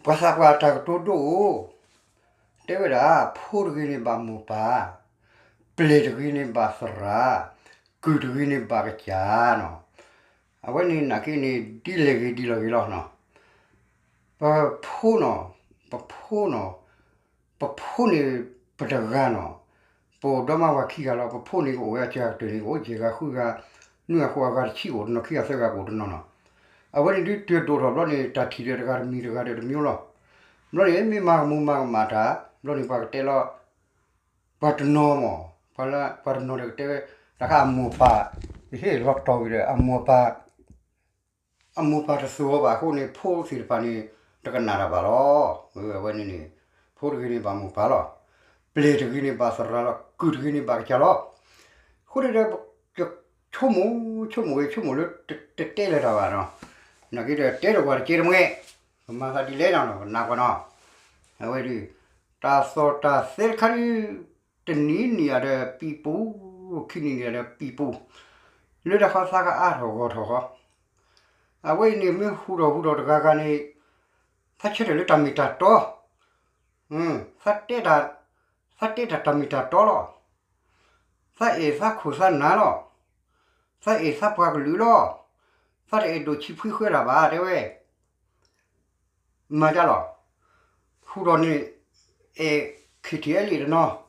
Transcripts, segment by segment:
ပှၤသးပှၢ်တၢ်ကတိၤဒိအိၣ်, တဲဝဲဒၣ် ဖိတဂ့ၤန့ၣ်ဘၣ်မိၢ်ပၢ်, ပျဲၢ်တဂ့ၤန့ၣ်ဘၣ်သရၣ်, ကုၢ်တဂ့ၤန့ၣ်ဘၣ်ကစၢ်နီၤ. အဝဲန့ၣ်နာ်က့န့ၣ် ဒ်လဲၣ်ဂ့ၤဒ်လဲၣ်ဂ့ၤလီၤနီၤ. ပဖိနီၤ, ပဖိနီၤ, ပဖိန့ၣ်ပတဂၤနီၤ, ပအိၣ်ဒီမါဝၤခံဂၤလီၤ. ပဖိန့ၣ်ကအိၣ်ဝဲအစှၤကတၢၢ်န့ၣ် ကအိၣ်ယဲၢ်ဂၤဃုဂၤ, နွံဂၤဃိးဂၤ ဂၤတဆံကအိၣ်တနီၤ ခံဂၤသၢဂၤကအိၣ်တနီၤနီၤ. အဝဲန့ၣ်ဒုးတုၤဒိၣ်ထီၣ်ဘျီန့ၣ် တၢ်ထံၣ်ဒီးတဂၤတမံၤ တဂၤဒီးတမံၤလီၤ. ဘျီန့ၣ် မ့ၢ်မၤကမူၤမၤကမၣ်တၢ် ဘျီန့ၣ်ပှၤကတဲလီၤ, ပှၤတနီၤမး, ပှၤတနီၤဒီးကတဲဝဲ, တၢ်ခါအမိၢ်ပၢ်, ဟ့ၣ်လီၤတီၤဝံၤဒီး အမိၢ်ပၢ် အမိၢ်ပၢ်တသိၣ်အီၤဘၣ်အဃိန့ၣ် ဖိသ့ၣ်တဖၣ်န့ၣ် တကနၣ်တၢ်ဘၣ်လီၤ. အဝဲန့ၣ်န့ၣ် ဖိတဂ့ၤန့ၣ်ဘၣ်မိၢ်ပၢ်လီၤ. ပျဲၢ်တဂ့ၤန့ၣ်ဘၣ်သရၣ်လီၤ, ကုၢ်တဂ့ၤန့ၣ်ဘၣ်ကစၢ်လီၤ. အဃိန့ၣ်ဒီး ဆိကမိၣ်, ဆိကမိၣ်ဝဲ ဆိကမိၣ်လၢတတဲလၢၤတၢ်ဘၣ်နီၤ. နာ်က့ဒီးတဲဒီးပှၤတကဲတမှဲ, ပမၤသးဒ်လဲၣ်နီၤ ပနၢ်ပှၤနီၤ. အဝဲဒၣ် တၢ်သီၣ်တၢ်သဲတခါဒုး တနံၤနံၤအံၤဒီးပံပူၤ, ခံနံၤနံၤအံၤဒီးပံပူၤ, လၢတၢ်ဃီသးကအါထီၣ်ဂီၢ်ထီၣ်ဃီ, အဝဲအံၤန့ၣ်မ့ၢ်ဟူးထီၣ်ဟူးထီၣ်တဂၤဂၤန့ၣ်, သးဆၢထၢၣ်လၢတၢ်မ့ၢ်တၢ်တီ, သးတဲတၢ်မ့ၢ်တၢ်တီလီၤ. သးအဲၣ်သးခိၣ်သးနၢ်လီၤ. သးအဲၣ်သးပှၤကလုာ်လီၤ. သးတအဲၣ်ဒိၣ်ဆံးဖှံဃၢတၢ်ဘၣ် တဲဝဲ မၤဒ်လဲၣ်, ဟူးထီၣ်န့ၣ် အဲၣ် ခ့ထံၣ်အဲလံ တနီၤ,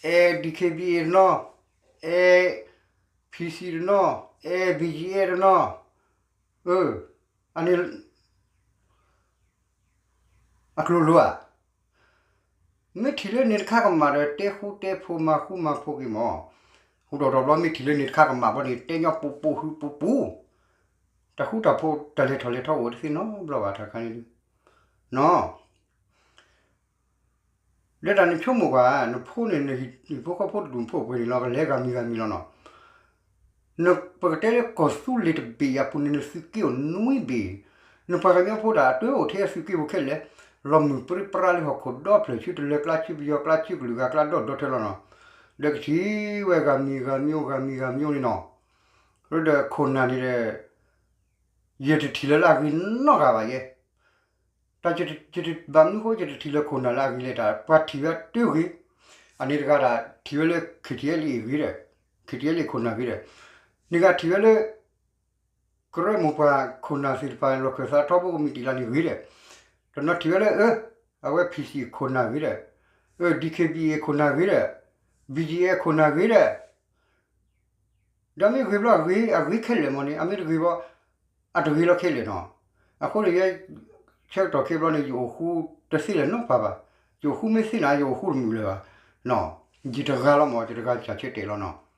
အဲၣ် ဒံၣ်ခ့ဘံၣ်အ့ၣ် တနီၤ, အဲၣ် ဖံၣ်စံၣ် တနီၤ, အဲၣ် ဘံၣ်ယံၣ်အဲၣ် တနီၤ, အန့ၣ် အကျိၤလိၤဧါ. မ့ၢ်ထံၣ်လၢန့ၣ်တခါကမၣ်ဒီး တဲဃူတဲဖိး မၤဃူမၤဖိးက့ၤမး, ဟူးထီၣ်ထီၣ်ဘျီ မ့ၢ်ထံၣ်လၢန့ၣ်တခါကမၣ်ဘျီန့ၣ် တဲညီပူၤပူၤဟုပူၤပူၤ, တၢ်ဃူတၢ်ဖိး တၢ်လဲၤထီၣ်လဲၤထီအိၣ်ဝဲတသ့နီတဘျီဘၣ် တၢ်ခါန့ၣ်ဒုး, နီၤ လၢတၢ်နဆိကမိၣ်ကွၢ် နဖိန့ၣ် နဟံၣ်ဖိဃီဖိတဒူၣ်ဖိပှဲၤန့ၣ်လီၤ ကလဲၤဂၤမံၤဂၤမံၤလီၤနီၤ. ပကတဲလၢကီၢ်သူလ့ၤတဘ့ၣ်အပူၤန့ၣ် နသုးက့အိၣ်နွံဘ့ၣ်, နပှၤကညီဖိတၢ်အတၢ်အိၣ်ထဲအသုးက့ဖိခဲလၢာ်, လီၤမုၢ်ပြံပြါလၢဟီၣ်ခိၣ်ဒီဖျၢၣ်ဆူ တလၢကျါဆူ ပယီၤကျါဆူ ကလုာ်ဂၤကျါဒီၣ်ဒီထၢလီၤနီၤ. ဒီးကထံၣ်ဝဲဂၤမံၤဂၤမံၤ ဂၤမံၤဂၤမံၤန့ၣ်နီၤ. ဒီးခိၣ်နၢ်န့ၣ်ဒီး ယတထံၣ်လၢၤလၢအဂ့ၤနီတဂၤဘၣ်ယဲ တၢ်ယတဘၣ်မနုၤဃိ ယတထံၣ်လၢၤခိၣ်နၢ်လၢအဂ့ၤလဲၣ် တၢ်ပှၤထံၣ်ဝဲတဂ့ၤ, အန့ၣ်တဂၤဒၣ်ထံၣ်ဝဲလၢ ခ့ထံၣ်အဲလံ အဂ့ၤဒီး, ခ့ထံၣ်အဲလံ ခိၣ်နၢ်ဂ့ၤဒီး, န့ၣ်ဂၤထံၣ်ဝဲလၢ ကရၢမိၢ်ပှၢ်ခိၣ်နၢ်သ့ၣ်တဖၣ် လီၢ်ခၢၣ်သးထီဘိကမံးတံာ်လၢန့ၣ်ဂ့ၤဒီး, တနီၤထံၣ်ဝဲလၢ အဝဲ ဖံၣ်စံၣ် ခိၣ်နၢ်ဂ့ၤဒီး, အ ဒံၣ်ခ့ဘံၣ်အ့ၣ် ခိၣ်နၢ်ဂ့ၤဒီး, ဘံၣ်ယံၣ်အဲၣ် ခိၣ်နၢ်ဂ့ၤဒီး ဒီးမ့ၢ်ဂ့ၤဘျီအဂ့ၤ အဂ့ၤခဲလၢာ်မ့ၢ်န့ၣ် အမ့ၢ်တဂ့ၤဘၣ် အတဂ့ၤလီၤခဲလၢာ်နီၤ. အဃိန့ၣ် ယဲ ဆၢကတီၢ်ခဲဘျီန့ၣ် ယအိၣ်ဃူတသ့လၢၤနီတပၤဘၣ်. ယအိၣ်ဃူမ့ၢ်သ့န့ၣ် ယအိၣ်ဃူတမုာ်လၢၤဘၣ်. ယတဂၤလီၤမ့ၢ် ယတဂၤဆၢတဲာ်လီၤနီၤ.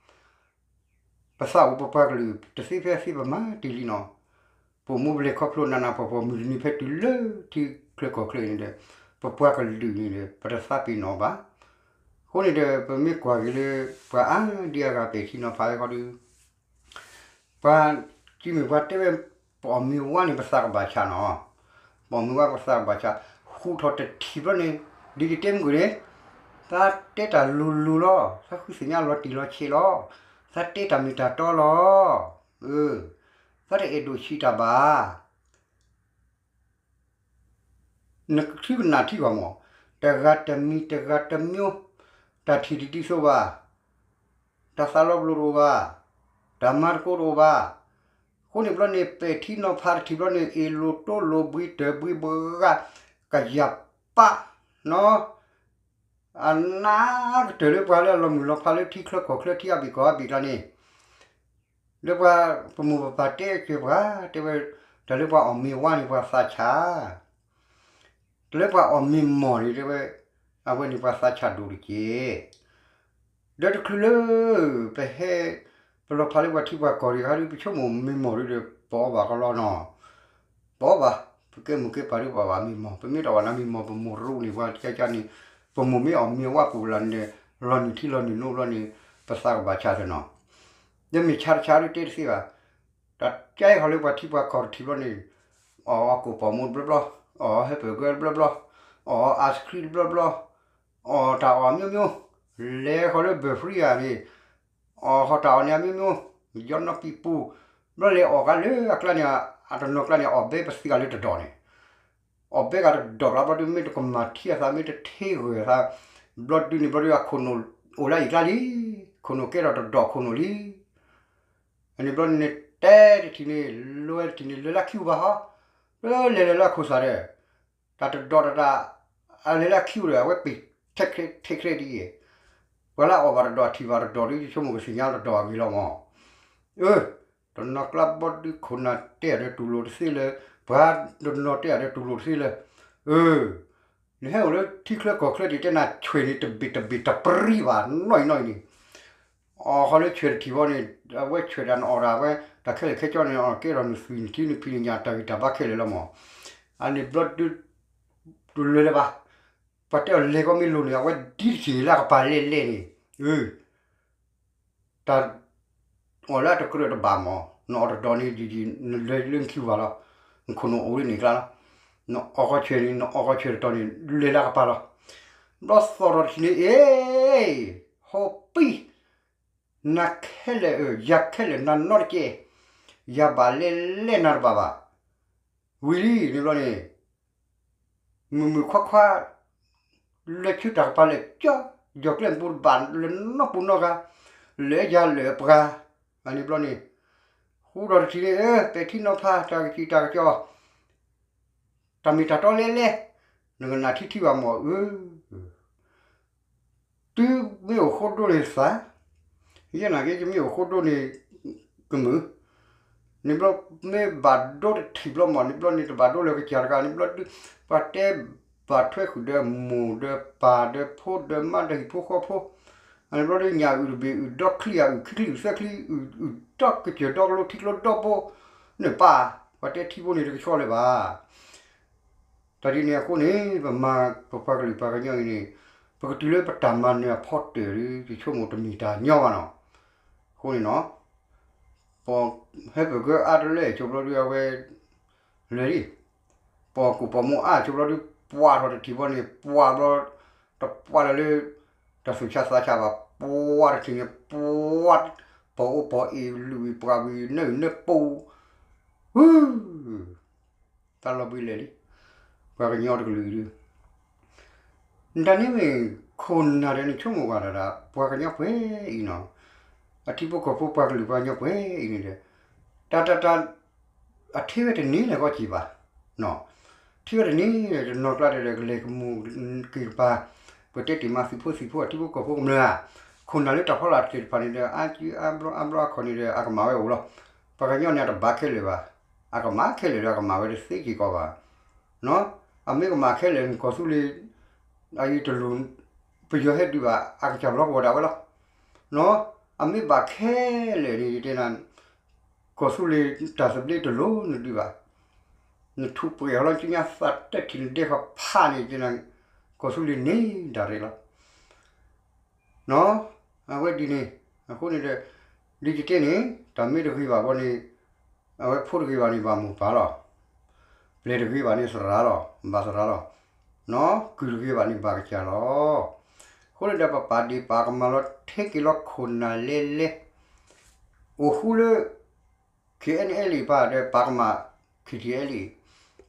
ပသးအိၣ်ပပှၤကလုာ်တသ့ဖဲအသ့ပမၤတ့ၢ်လံနီၤ. ပအိၣ်မူပလဲၤခီဖျိနးနးဖှီၣ်ဖှီၣ် မုၢ်တနံၤဖဲတုၤလၢထံချၢကီၢ်ချၢအံၤန့ၣ်ဒီး ပပှၤကလုာ်န့ၣ်ဒီး ပတသးပ့ၤနီၣ်ဘၣ်. အဃိန့ၣ်ဒီး ပမ့ၢ်ကွၢ်က့ၤလၢ ပှၤအါဒံအါဂၤပဲာ်ထံနီၤဖးဝဲခီဒုး ပှၤ ကမ့ၢ်ပှၤတဲဝဲ ပအီၣ်မ့ၤဝါန့ၣ် ပသးကဘၣ်ဆးနီၤ. ပအီၣ်မ့ၤဝါပသးကဘၣ်ဆး, ဟူးထီၣ်တထံၣ်ဘျီန့ၣ် ဒ်ယတဲမုၢ်ကန့ၣ်, သးတဲတၢ်လိၤလိၤလီၤ, သးဃုသ့ၣ်ညါလီၤတံၢ်လီၤဆဲးလီၤ, သးတဲတၢ်မ့ၢ်တၢ်တီလီၤ. သးတအဲၣ်ဒိၣ်ဆံးတၢ်ဘၣ်. နကထုကနၣ်ထံကွၢ်မး, တဂၤတမံၤ တဂၤတမျိုး, တၢ်ထံၣ်တဒ်သိးဘၣ်, တၢ်သးလီၤပလိာ်တအိၣ်ဘၣ်, တၢ်မၤသကိးတအိၣ်ဘၣ်. အဃိန့ၣ်ဘျီန့ၣ် ပဲာ်ထံနီၤဖးတထံၣ်ဘျီန့ၣ် အ့ၣ်လိာ်တိလိာ်ဘှံးတၢၢ်ဘှံးဘှါ ကယၢ်ပၣ်နီၤ. အနးကတၢၢ်လၢပှၤလၢအလီၤမုၢ်လီၤဖးလၢထံချၢကီၢ်ချၢ ထံအါဘ့ၣ်ကီၢ်အါဘ့ၣ်ကျါန့ၣ် လၢပှၤပမိၢ်ပပၢ်တဲစၢၤပှၤ တဲဝဲ တၢ်လၢပှၤအီၣ်မ့ၤဝါန့ၣ် ပှၤသးဆး, တၢ်လၢပှၤအီၣ်မ့ၤမီၢ်န့ၣ် တဲဝဲ အဝဲန့ၣ်ပှၤသးဆးဒိၣ်တက့ၢ်. ဒီးတချုးလၢ ပဟဲ ပလီၤဖးလၢပှၤထံပှၤကီၢ်တဂၤဒီး ပဆိကမိၣ်မ့ၤမီၢ်ဒီး ပအီၣ်ဘၣ်ကီလီၤနီၤ. ပအီၣ်ဘၣ်, ပကဲမိၢ်ကဲပၢ်ဒီးပအီၣ်ဘၣ်မ့ၤမီၢ်, ပမ့ၢ်တအီၣ်ဘၣ်မ့ၤမီၢ် ပမိၢ်ရူန့ၣ် ပှၤကကန့ၣ် ပမိၢ်မ့ၢ်အီၣ်မ့ၤဝါပူၤလၢန့ၣ် လီၤနုာ်ထံလီၤနုာ်နိဘျီန့ၣ် ပသးကဘၣ်ဆးသ့နီၤ. ဒီးမ့ၢ်ဆးတဆးဒီးတဲတသ့ဘၣ်. တၢ်ကဲဟီၣ်လၢပှၤထံပှၤကီၢ်တထံၣ်ဘျီန့ၣ် အီၣ်ကိၣ်ပီၣ်မူတဘျီဘျီ, အီၣ်ဟဲပၢၢ်ဂၢတဘျီဘျီ, အီၣ် ice cream တဘျီဘျီ, အီၣ်တၢ်အီၣ်မျိုးမျိုး, လဲၤဃီၤလၢ ဘၢၣ်ဖရံဧါန့ၣ် အီၣ်ဃီၤတၢ်အီၣ်န့ၣ်အမျိုးမျိုး, ယီနီပံပူၤ, ဘျီလဲၤအီၣ်ကါလၢအကျါန့ၣ် အတနီၤကျါန့ၣ် အီၣ်ဘဲပသံးကါလၢတဒီးန့ၣ်, အီၣ်ဘဲဂၤတဒိးကျါဘျီဒုး မ့ၢ်တကမၤထံၣ်အသး မ့ၢ်တထ့ဂၢၢ်အသး ဘျီဒုးန့ၣ် ဘျီဒုးအခိၣ်နူာ်အိၣ်လၢအံၤကျါလံ, ခိၣ်နူာ်ကဲထီၣ်တဒိးခိၣ်နူာ်လံ. အန့ၣ်ဘျီန့ၣ် တဲတထံၣ်န့ၣ် လဲၤတထံၣ်န့ၣ် လဲၤလၢခံအိၣ်ဘၣ်ဟီ, လၢလဲၤလဲၤလၢအခိၣ်သးဒီး တၢ်တဒိးတၢ်တၢ် အလဲၤလၢအခံအိၣ်ဒီး အဝဲပ့ၤထဲထဲထဲဒ်အံၤ, ပှၤလၢအအီၣ်ဘၣ်တဒိး အထံၣ်ဘၣ်တဒိးဒီး ယဆိကမိၣ်ကသ့ၣ်ညါတဒိးအဂ့ၢ်လီၤမး. အၢ တနီၤကျါဘျီဒုးခိၣ်နၢ်တဲအီၤဒီးတူၢ်လိာ်တသ့လၢၤ, ပှၤတနီၤတဲအီၤဒီးတူၢ်လိာ်တသ့လၢၤ, အၢ နဟဲအိၣ်လၢထံချၢကီၢ်ချၢဒ်တဲနၤဆွဲးန့ၣ် တဘ့ၣ်တဘ့ၣ်တပရံဘၣ်နီၢ်အံၤနီၢ်အံၤန့ၣ် အီၣ်ဃီလၢဆွဲးတထံၣ်ဘီန့ၣ် အဝဲဆွဲးတၢ်နအီၣ်တၢ်ဝဲ တၢ်ခဲလၢာ်ခဲဆ့န့ၣ် အီၣ်ကဲထီၣ်နသွံၣ်နထံနဖံးနညၣ်တၢ်ဂံၢ်တၢ်ဘါခဲလၢာ်လီၤမး. အန့ၣ်ဘျီဒုး တလဲၤလၢၤဘၣ်. ပှၤတဲအီၤလဲၤကီမ့ၢ်လိၤန့ၣ် အဝဲဒ်တထံၣ်လၢအကပၤလဲၢ်လဲၢ်န့ၣ် အၢ တၢ်အီၣ်လၢအတကြၢးတဘၣ်မး နအီၣ်တဒိးန့ၣ် နလဲၤလၢနခံဘၣ်လီၤ. နခိၣ်နူာ်အိၣ်လၢန့ၣ်ကျါလီၤ. နအီၣ်ဃီဆွဲးန့ၣ် နအီၣ်ဃီဆွဲးတတီၤန့ၣ် လဲၤလၢအကပၤလီၤ. ဘျီသီၣ်ထီၣ်တထံၣ်န့ၣ် အ့ ဟိပံ နၤခဲလၢာ် အၢ ယၤခဲလၢာ် နၤနီတကဲ, ယၤဘၣ်လဲၢ်လဲၢ်နၤတဘၣ်ဘၣ်. ဝံၤလံန့ၣ်ဘျီန့ၣ် မုၣ်မုၣ်ခွါခွါ လဲၤဆူတၢ်ကပၤလၢာ်ကၠီ ယီၤကျဲမပူၤတဘၣ်လၢနီၢ်ပူၤနီၢ်ဂၤ, လၢယၤလၢပှၤ, အန့ၣ်ဘျီန့ၣ် ဃူဒီးတထံၣ်န့ၣ် အၢ ပဲာ်ထံနီၤဖး တၢ်ကစံၣ်တၢ်ကစီၣ် တၢ်မ့ၢ်တၢ်တီလဲၢ်လဲၢ်, နကနၣ်ထံထံဘၣ်မး အၢ တုၤမ့ၢ်အိၣ်ဃိဒိၣ်န့ၣ်သး, ယဲနာ်က့ ယမ့ၢ်အိၣ်ဃိဒိၣ်န့ၣ် ကမုာ်, န့ၣ်ဘျီ မ့ၢ်ဘၣ်ဒိတထံၣ်ဘျီမး န့ၣ်ဘျီန့ၣ် တဘၣ်ဒိလၢကစၢ်တဂၤ န့ၣ်ဘျီဒုး ပှၤတဲဘၣ်ထွဲဃုာ်ဒီးမိၢ်ဒီးပၢ်ဒီးဖိဒီးမါ ဒီးဟံၣ်ဖိဃီဖိ, အန့ၣ်ဘျီဒုး ညၣ်အုၣ်တဘ့ၣ် အုၣ်ဒီချံအုၣ် ခံချံအုၣ်သၢချံအုၣ် အုၣ်ဒီကစၢၢ်ဒီကလိထံကျိဒီဘိ, န့ၣ်ပၢ် ပှၤတဲထံဖိန့ၣ်တကဆှီလၢၤဘၣ်. တၢ်ဒ်န့ၣ်အဃိန့ၣ် ပမၤပပှၤကလုာ်ပှၤကညီအံၤန့ၣ် ပကတုၤလၢပတၢ်မၤနၢၤအဖီတၢၢ်ဒီး ယဆိကမိၣ်တမ့ၢ်တၢ်ညီဘၣ်နီၤ. အဃိန့ၣ်နီၤ ပဟဲပကၢအါတလၢဆိဘျီဒုး အဝဲလဲၤလံ, ပကိၣ်ပမိၢ်အါဆိဘျီဒုး ပှၤထီၣ်တထံၣ်ဘီန့ၣ် ပှၤဘျီ တပှၤလၢၤလၢ တၢ်သူၣ်ဆါသးဆါဘၣ် ပှၤတထံၣ်န့ၣ် ပှၤ ပီၣ်အိၣ်ပီၣ်အ့ၣ် လုၢ်အံၤပှၤဝံၤ နၢအုၣ်နၢပူၤ ဟု တၢ်လီၤဘှံးလဲၣ်လံ. ပှၤကညီတကလုာ်အံၤဒုး နတၢ်န့ၣ်မ့ၢ် ခိၣ်နၢ်ဒီးနဆိကမိၣ်ကွၢ်တၢ်ဒီး ပှၤကညီပှဲၤအံၤနီၤ, အထံဖိကီၢ်ဖိပှၤကလုာ်ပှၤကညီပှဲၤအံၤန့ၣ်ဒီး တၢ်တၢ်တၢ် အထံဝဲတန့ၢ်လၢၤကီၢ်စ့ၢ်ဘၣ်, ထံဝဲတန့ၢ်လၢၤ တနီၤကျါဒီး ကလဲၤကမူၣ်က့ၤကပၤ, ပတဲတ့ၢ်မးသုးဖိသံၣ်ဖိအထံဖိကီၢ်ဖိကမျၢၢ်ဧါ, ခိၣ်နၢ်လၢတၢ်ဖီလာ်တသ့ၣ်တဖၣ်န့ၣ်ဒီး အါစုအါဘျီအါဘျီအခီၣ်န့ၣ်ဒီး အကမၣ်ဝဲအိၣ်လီၤ. ပှၤကညီန့ၣ် အတဘၣ်ခဲလၢာ်ဘၣ်, အကမၣ်ခဲလၢာ်ဒီး အကမၣ်ဝဲတသ့စ့ၢ်ကီးဘၣ်. အမ့ၢ်ကမၣ်ခဲလၢာ်န့ၣ် ကီၢ်သူလ့ၤ အအံၤတလိၣ် ပယီၤဟဲဒုးဘၣ် အကစၢ်လီၤပှီၢ်ဒၣ်ဝဲလီၤ. အမ့ၢ်ဘၣ်ခဲလၢာ်န့ၣ် ယတဲနၤ ကီၢ်သူလ့ၤတၢ်သဘျ့တလိၣ်နဒုးဘၣ်. နထူးပှဲၤဟီလီၤ ကညါသးတထံၣ်နဒဲဃီဖးန့ၣ် ယတဲနၤ ကီၢ်သူလ့ၤန့ၣ်ဒၣ်ရဲၣ်လီၤ. နီၤ အဝဲဒ်န့ၣ် အဃိန့ၣ်ဒီး ဒ်ယတဲန့ၣ် တၢ်မ့ၢ်တဂ့ၤဘၣ်ဘီန့ၣ် အဝဲဖိတဂ့ၤဘၣ်န့ၣ် ဘၣ်မိၢ်ပၢ်လီၤ. ပျဲၤတဂ့ၤဘၣ်န့ၣ်သရၣ်လီၤ ဘၣ်သရၣ်လီၤ. နီၤ ကုၢ်တဂ့ၤဘၣ်န့ၣ်ဘၣ်ကစၢ်လီၤ. အဃိန့ၣ်ဒီး ပပာ်ဒ့ၣ်ပာ်ကမၣ်လီၤ ထဲက့ၤလီၤခိၣ်နၢ်လဲလဲ အိၣ်ဃူလၢ KNLA တပၤဒီးပာ်ကမၣ် KTLA,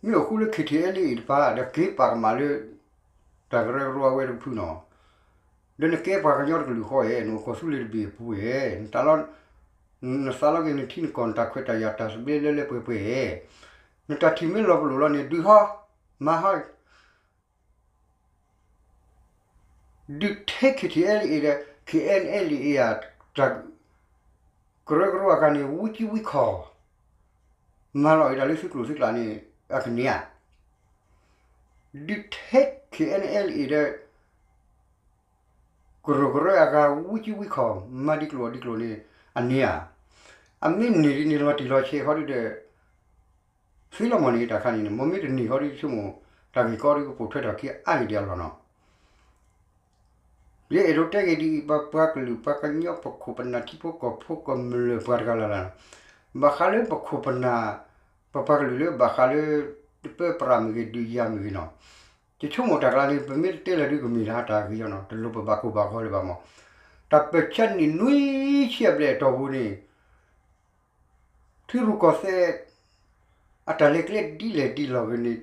မ့ၢ်အိၣ်ဃူလၢ KTLA တပၤဒီးက့ၤပာ်ကမၣ်လၢ တၢ်ကရၢကရိအဝဲတဖုနီၤ. ဒီးနကဲပှၤကညီတကလုာ်ဃီဧဲ, နအိၣ်ကီၢ်သူလ့ၤတဘ့ၣ်အပူၤဧဲ, နတၢ်လီၤ နသးလီက့ၤနထံနကီၢ် နတၢ်ခွဲးတၢ်ယာ်တၢ်သဘျ့လၢလၢပှဲၤပှဲၤဧဲ, နတၢ်ထံၣ်မ့ၢ်လီၤပလိာ်လီၤန့ၣ် ဒုးဟီ မၤဟီ ဒုးထဲ KTLA ဒီး KNLA ဧါ, တၢ်ကရၢကရိအဂၤန့ၣ် ဝံကံဝံခီၣ်, မၤလီၤအံၤတၢ်လၢသုကျိာ်သုကျဲန့ၣ် အကန့ၢ်ဧါ. ဒုးထဲ KNLA ဒီး ကရၢကရိအဂၤ ဝံကံဝံခီၣ် မၤဒ်ကျိာ်ဒ်ကျိာ်န့ၣ် အန့ၢ်ဧါ. အမ့ၢ်န့ၢ်ဒ်န့ၣ် လီၤတံၢ်လီၤဆဲးဃီဒုဒီး သ့လီၤမ့ၢ်န့ၣ် တၢ်ခါန့ၣ် မ့မ့ၢ်တန့ၢ်ဃီဒု ယဆိကမိၣ် တၢ်ဂ့ၢ်ကီဒု ကပိာ်ထွဲထီၣ်ခံအါန့ၢ်ဒံးအလီၢ်နီၤ. ယအဲၣ်ဒိးတဲက့ၤဒ်အံၤ ပပှၤကလုာ်ပှၤကညီ ပခိၣ်ပနၢ်ထံဖိကီၢ်ဖိကမျၢၢ်ပှၤတဂၤလၢ်လၢ်, ဘၣ်ဃးလၢပခိၣ်ပနၢ် ပပှၤကလုာ်လၢဘၣ်ဃးလၢ ပၢပြးမ့ၢ်ဂ့ၤ ဒုးယၤမ့ၢ်ဂ့ၤနီၤ, ယဆိကမိၣ်တၢ်ကျါန့ၣ် ပမ့ၢ်တတဲလၢၤဒု ကမ့ၢ်တၢ်တၢ်ဂ့ၤအီၤနီၤ, တလိၣ်ပဘၣ်ကိၢ်ဘၣ်ဂီၤလၢၤဘၣ်မး. တၢ်ပၢၢ်ဆၢနံၣ်နွံဆံအဘျဲၣ်အတီၢ်ပူၤန့ၣ် ထံရူၢ်ကီၢ်သဲး အတၢ်လဲၤကျဲဒ်လဲၣ်ဒ်လဲၣ်ဂ့ၤန့ၣ်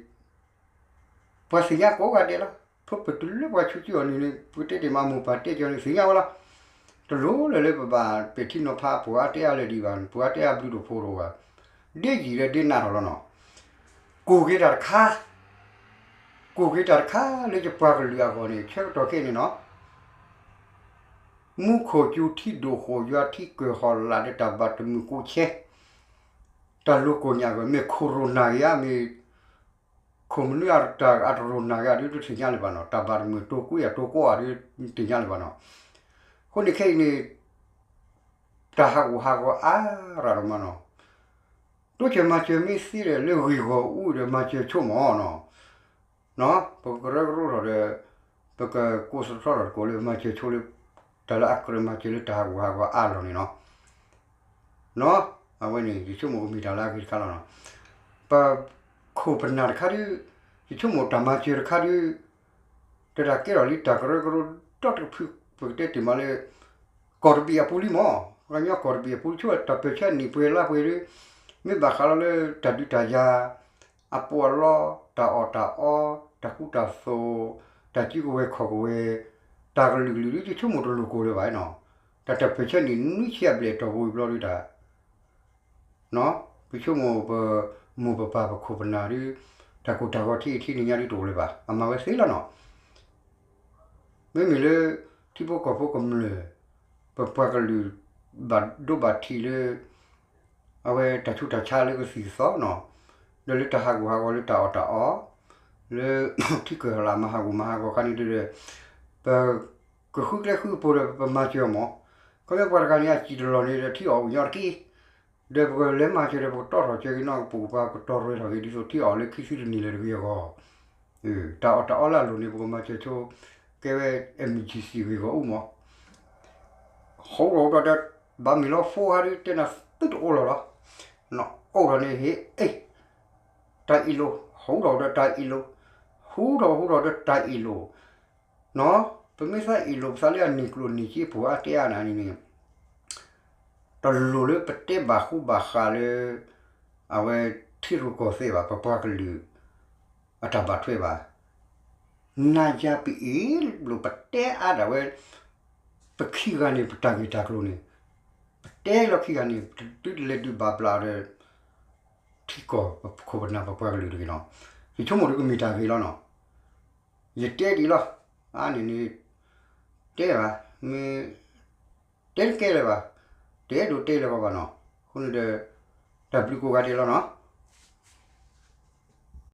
ပှၤသ့ၣ်ညါကိးဂၤဒဲးလီၤ. ထိၣ်ပတုၤလၢပှၤဆူးကၠံအီၤန့ၣ် ပကတဲတ့ၢ်မး မိၢ်ပၢ်တဲကၠီၤန့ၣ် သ့ၣ်ညါဝဲလီၤ. တလိၣ်လၢၤလၢပဘၣ်ပဲာ်ထံနီၤဖးပှၤအါတဲအါလၢာ်ဒံးဘၣ်, ပှၤအါတဲအါဘျုးတဖိတအိၣ်ဘၣ်. ဒ်ယံာ်ဒီးဒ်နးထီၣ်လီၤနီၤ. ကိၢ်က့ၤတၢ်တခါ, ကိၢ်က့ၤတၢ်တခါလၢယပှၤကလုာ်အဂီၢ်န့ၣ် ဆၢကတီၢ်ခဲအံၤန့ၣ်နီၤ မူခိၣ်စူၤထံဒိၣ်ဃိၣ်ယွၤထံကၢၢ်ဟီၣ်လာ်ဒီးတၢ်ဘၣ်တမုာ်ကိးဆဲး, တၢ်လိၤကိၢ်ညၣ်ဂီၢ် မ့ၢ်ခိၣ်ရိၣ်နၢ်ဂ့ၤဧါ, မ့ၢ်ခိၣ်မနုၤအတၢ်အတရိၣ်နၢ်ဂ့ၤဧါဒုးတသ့ၣ်ညါလၢၤဘၣ်နီၤ, တၢ်ဘၣ်တမုာ်တိၤကွံာ်အတိၤကွီၢ်ဧါဒုးတသ့ၣ်ညါလၢၤဘၣ်နီၤ. အဃိန့ၣ်ခဲအံၤန့ၣ် တၢ်ဟးဂူာ်ဟးဂီၤအါရၤဒီးမးနီၤ, တိစၢၤမၤစၢၤမ့ၢ်သ့ဒီးလၢဂ့ၢ်ဂီၢ်အူဒီးမၤစၢၤဆိကမိၣ်နီၤ ပကကရၢကရိထီၣ်ဒီး ပကကိးစထီထီၣ်တကိးလၢမၤစၢၤဆိလၢ တၢ်လၢအကြၢးမၤစၢၤလၢတၢ်ဟးဂူာ်ဟးဂီၤအါလီၢ်န့ၣ်နီၤ. အဝဲန့ၣ် ယဆိကမိၣ်ကမ့ၢ်တၢ်လၢအဂ့ၤတခါလီၤနီၤ. ပခိၣ်ပနၢ်တခါဒုး ယဆိကမိၣ်တၢ်မၤစၢၤတခါဒုး တၢ်ကဲထီၣ်လံတၢ်ကရၢကရိဒီတကဖု ပကတဲတ့ၢ်မးလၢ ကီၢ်တဘ့ၣ်အပူၤလံမး, ပှၤကညီကီၢ်တဘ့ၣ်အပူၤ ဆိတၢ်ပၢၢ်ဆၢနံၣ်ပှဲၤလါပှဲၤဒုး မ့ၢ်ဘၣ်ဃးလီၤလၢတၢ်ဒုးတၢ်ယၤ အပီးအလီ တၢ်အီၣ်တၢ်အီ တၢ်ကူတၢ်သိး တၢ်စုကဝဲၤခီၣ်ကဝဲၤ တၢ်ကလုာ်ကလုာ်ဒုး ယဆိကမိၣ်တလိၣ်ကိၢ်လၢၤဘၣ်နီၤ. တၢ်တၢ်ပၢၢ်ဆၢနံၣ်နွံဆံအဘျဲၣ်တီၢ်ပူၤအံၤဘျီဒုးတၢ် ပဆိကမိၣ်ပမိၢ်ပပၢ်ပခိၣ်ပနၢ်ဒုး တၢ်ကိၢ်တၢ်ဂီၤထံထံန့ၣ်ညါဒုးတအိၣ်လၢၤဘၣ်, အမၤဝဲသ့လီၤနီၤ. မ့မ့ၢ်လၢ ထံဖိကီၢ်ဖိကမျၢၢ် ပပှၤကလုာ် ဘၣ်ဒိဘၣ်ထံးလၢ အဝဲတၢ်ဆူးတၢ်ဆါလၢကသံၣ်ကသီနီၤ, ဒီးလၢတၢ်ဟးဂူာ်ဟးဂီၤလၢတၢ်အီၣ်တၢ်အီ လၢထံကၢၢ်ဟီၣ်လာ်မၤဟးဂူာ်မၤဟးဂီၤအခါန့ၣ်ဒီး ပကဃုကျဲဃုကပူၤဒီးပမၤစၢၤအီၤမး, ခီဖျိပှၤတဂၤန့ၣ် အစံၣ်တလီၢ်န့ၣ်ဒီးထံအီၣ်အိၣ်ညီတက့ၢ်, ဒီးပကလဲၤမၤစၢၤဒီးပကတီထီၣ်စၢၤက့ၤနီၢ်ကပူၤကပၤ ကတီၤရဲၣ်ထီၣ်က့ၤဒ်သိးထံအီၣ်လၢခံဆံတနံၣ်လၢၤတဂ့ၤအဂီၢ်, တၢ်အီၣ်တၢ်အီလၢအလိၤန့ၣ် ပကမၤစၢၤဆိ ကဲဝဲ emergency ဂ့ၢ်ဂီၢ်အူမး ဟူထီၣ်ဟူထီၣ်ဒီး ဘၣ်မ့ၢ်လီၤဖိဟါဒုး တဲနၤသုတအိၣ်လီၤလီၤ, နအိၣ်ထီၣ်န့ၣ်ဟ့ၣ်အ့ၣ်, တၢ်အ့ၣ်လိာ်, ဟူထီၣ်ဒီးတၢ်အ့ၣ်လိာ်, ဟူထီၣ်ဟူထီၣ်ဒီးတၢ်အ့ၣ်လိာ်, နီၤ, ပမ့ၢ်သးအ့ၣ်လိာ်ပသးလၢအနံၣ်ကျိၣ်နံၣ်စ့ပူၤအါတဲအါနၤန့ၣ်န့ၣ် တလိၣ်လၢပတဲဘၣ်ဃူဘၣ်ဃးလၢ အဝဲထံရူၢ်ကီၢ်သဲးဘၣ် ပပှၤကလုာ် အတၢ်ဘၣ်ထွဲဘၣ်. နၤယၤပအ့ၣ်လိာ်ပတဲအါဒၣ်ဝဲ ပခံဂၤန့ၣ် ပတၢ်ဂ့ၢ်တၢ်ကျိၤန့ၣ် ပတဲလီၤခံဂၤန့ၣ် ပတဒုးလဲၤဒုးဘၣ်ဘျးဒီး ထံကီၢ်ပခိၣ်ပနၢ်ပပှၤကလုာ်တဂ့ၤနီၤ. ယဆိကမိၣ်ဒုးကမ့ၢ်တၢ်ဂ့ၤလီၤနီၤ. ယတဲဒ်အံၤလီၤ. အါန့ၣ်န့ၣ် တဲဘၣ်, မ့ၢ်တဲတကဲလၢၤဘၣ်, တအဲၣ်ဒိးတဲလၢၤဘၣ်နီၤ. အဃိန့ၣ်ဒီး တၢ်ဘျုးကိးဂၤဒဲးလီၤနီၤ.